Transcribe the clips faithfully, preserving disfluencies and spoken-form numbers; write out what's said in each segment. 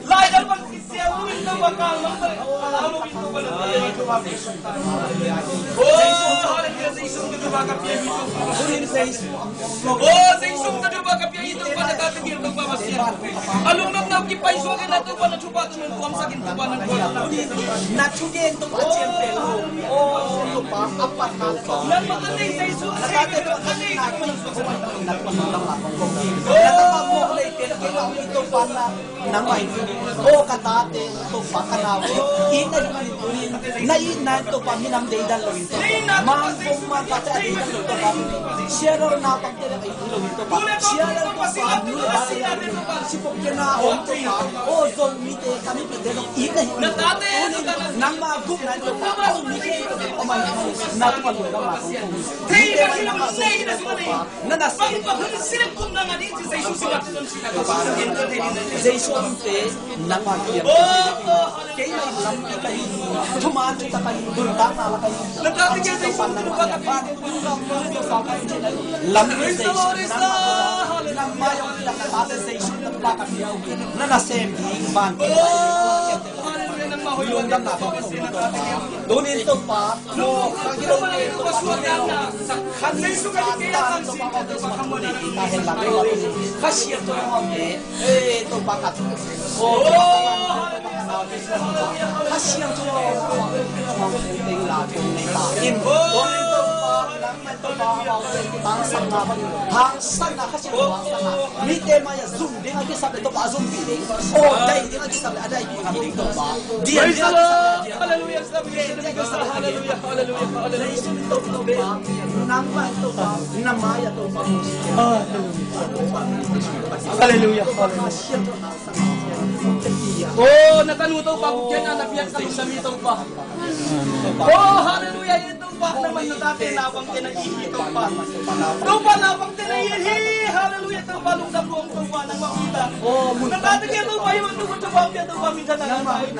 Lai dal bang kisel lu in Topa kal mang bang. Ala lu in Topa na. Oh, hallelujah, Jesu, Topa ka pia hi Topa. Oh, Jesu, Topa ka pia hi Topa na ka tegel Topa Pasian. A lungdamna kipai suak in a Topa na thupha tawh nong kuamsak in Topa nong kuamsak. Na thugen Topa ciang pen lo. Oh, Topa, a patna le Topa. Nangmah a nei Jesu, a nei Topa, a nei Topa. Na Topa mawk lei pen kei lau i Topa na. Nangmah in, oh, ka tate, Topa ka nau te, itna ding in, na itna in Topa minam deidan lo in Topa. Mangkong mangkate a deidan lo Topa. Siador naupangte le a it lo in Topa. Siador Topa, nu le pa te le a it lo in. Sipok te na om Topa. Oh, Zomite, ka mipite lo itna hi. Nangmah gupna in Topa. Oh, mite Topa, oh, mite. Na Topa lo na ma Topa. Mite nangmah Topa. Na na si. Jesu om te nangmah kiang. Kei na lampi ka hi. Thuman thu ta ka hi. Nuntakna la ka hi. Lampi Jesu nangmah. Nangmah yong kiang na tate Jesu nangmah ka hi. Na na sem ding van. Lungdamna tunin Topa. Mite mai-ah zum ding a kisap le Topa a zumpih ding. Oh, dai ding a kisap le a daipih ding Topa. Praise the Lord. Hallelujah. Hallelujah. Hallelujah. Hallelujah. Hallelujah. Hallelujah. Hallelujah. Oh, na tanu Topa, gupkhiatna na piak ka lungdam hi Topa. Oh, hallelujah. Topa, nangmah na tate naupangte na it hi Topa. Topa naupangte na it hi. Hallelujah. Topa lungdam hong Topa nangmah hi ta. Na tate kei Topa hi man Topa Topa kei Topa min thang nangmah hi.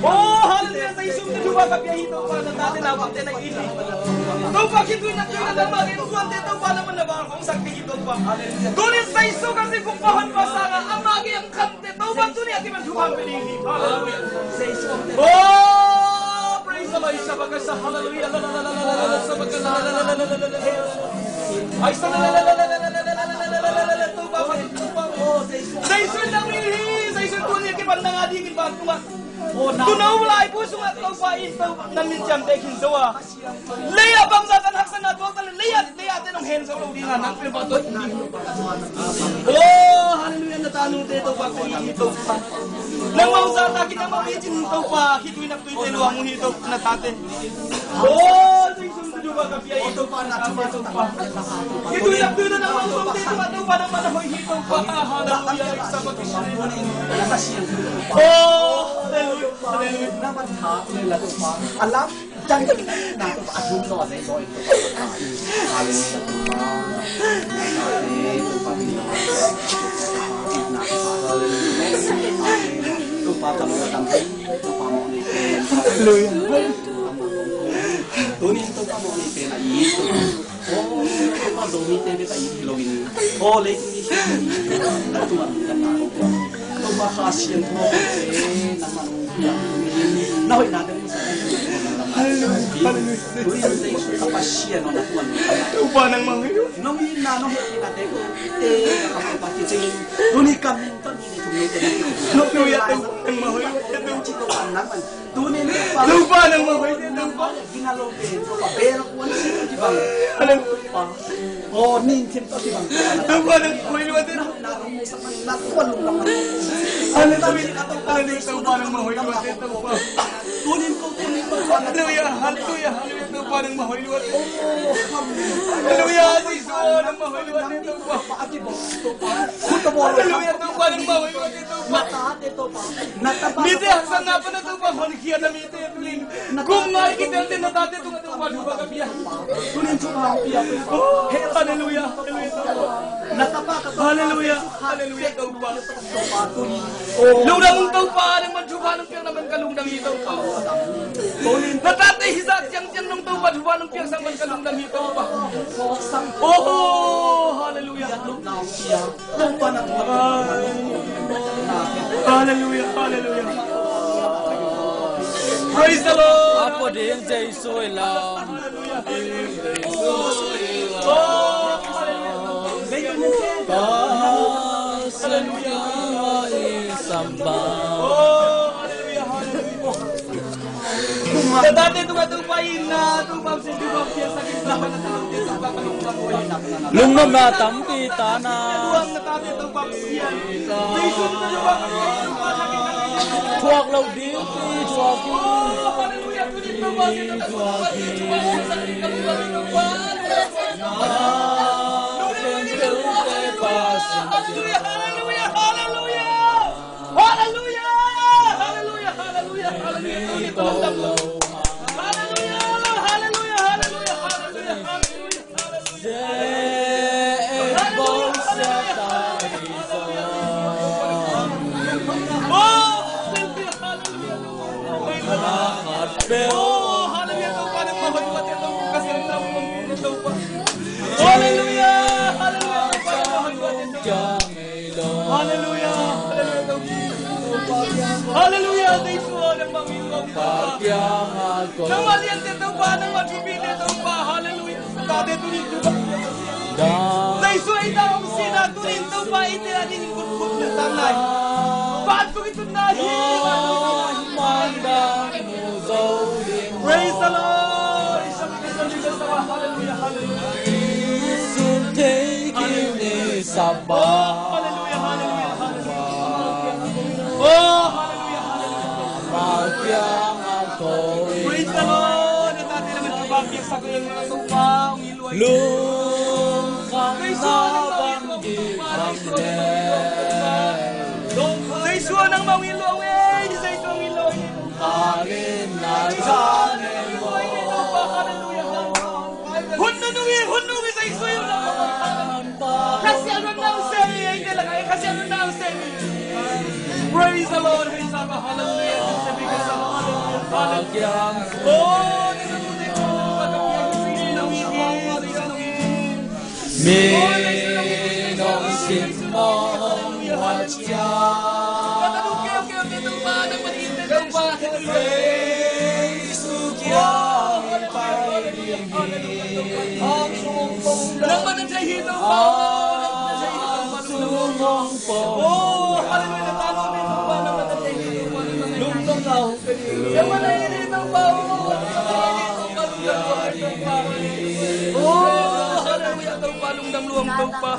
Oh, hallelujah. Jesu min Topa ka pia hi Topa na tate naupangte na it hi. Topa khitui na tui na nangmah kei Topa te Topa nangmah na bang hong sak hi Topa. Tunin Jesu ka si kung pa hon pa sa nga ama kei ang kan Topa tuni a kiman thupha pia ding hi. Hallelujah. Oh, praise the Lord. Sabakasa, hallelujah. La, la, la, la, la, la, la, sabakasa, la, la, la, la, la, la, la, la. Ai, sa, la, la, la, la, la, la, la, la, la, la, la, la, la, Topa, Topa, oh, Jesu. Jesu nang hi, Jesu tuni a kiman nang a ding in ban tungah. Oh, na. Tuna um lai bu sungah Topa in Topa nang min ciamteh khin zo a. Lei-ah bangzah tan haksatna tuak ta leh, lei-ah, lei-ah te nong hen zo lo ding a, nang pen bang tuak ding. Oh, hallelujah, na tanute Topa ka it hi Topa. Nangmah zahtak in nangmah i cin Topa, khitui naptui te luang uh hi Topa na tate. Oh, Jesu min Topa ka pia hi Topa na Topa Topa. Khitui naptui na nangmah zong te Topa, Topa nangmah na hoih hi Topa. Hallelujah, Sabbath. Oh, hallelujah, hallelujah. Alam. Hallelujah. Tunin Topa mawh nei pen a it. Oh, Topa Zomite bek a it hi loin. Oh, leitung i Topa Kha Siangtho pen nangmah nong piak. Na hoihna te Hallelujah. Hallelujah. Tuni Jesu ka Pasian aw na tuan. Topa nangmah hoih. Nong itna nong hehpihna te ko te ka pa kicing. Tuni ka min tawh ni ne thum ne te. Hallelujah. Topa nangmah hoih. Topa nangmah hoih. Topa nangmah hoih. Topa. Gina lo pe Topa. Bel kuan si Topa. Hallelujah. Oh, nin thim tawh kibang. Topa nang hoih lua te. Hallelujah. Hallelujah. Topa nang hoih lua te Topa. Tunin ko, tunin ko. Hallelujah. Hallelujah. Hallelujah. Topa nang hoih lua te. Hallelujah. Jesu nang hoih lua te Topa. Hallelujah. Topa nang hoih lua te Topa. Mite haksatna pan a Topa honkhia na mite tunin. Kum ngai kitel te na tate tung Topa thupha ka pia. Tunin thupha pia. Oh, hallelujah. Hallelujah. Hallelujah. Hallelujah, Topa. Lungdam ung Topa, nangman thupha nong piak na man ka lungdam hi Topa. Na tate hi zah ciangciang nong Topa thupha nong piak sang man ka lungdam hi Topa. Oh, hallelujah. Topa nang. Hallelujah, hallelujah. Praise the Lord. A pua ding Jesu i lam. Hallelujah. Hallelujah. Lungdamna tampi tana. Thuak lo ding i thuak hi. I thuak hi. Hallelujah, hallelujah, hallelujah. Hallelujah! Hallelujah! Hallelujah! Hallelujah! Hallelujah! Hallelujah! Hallelujah! Hallelujah! Hallelujah! Hallelujah! Oh, hallelujah! Hallelujah! Oh, hallelujah! Topa, nangmah hoih tuate Topa, ka siangtho Topa. Hallelujah! Hallelujah! Topa, nangmah hoih tuate Topa. Hallelujah, hallelujah, Topa. Hallelujah, Jesu, nangmah min lo. Nangmah liante Topa, nangmah thupite Topa. Hallelujah. Tate tunin Topa. Jesu, ei ta om sina tunin Topa, ei te ading kut kut na tan lai. Ban tu ki tun na hi. Praise the Lord. Hallelujah, hallelujah. Hallelujah, hallelujah, hallelujah. Oh, hallelujah, hallelujah. Praise the Lord. Jesu nangmah hong it lo e, Jesu hong it lo e. Hallelujah, hallelujah. Hun nunung hi, hun nunung hi, Jesu hong it lo e. Ka siangtho nang sem hi, ei te lak ah ka siangtho nang sem hi. Praise the Lord, praise the Lord, hallelujah. Hallelujah. Oh, Jesu hong it lo e. Mi nong simmawh hong huat ciang, Jesu kiang pai ding hi. Hang sung hong pom. Oh, hallelujah, Topa, lungdam lua ung Topa.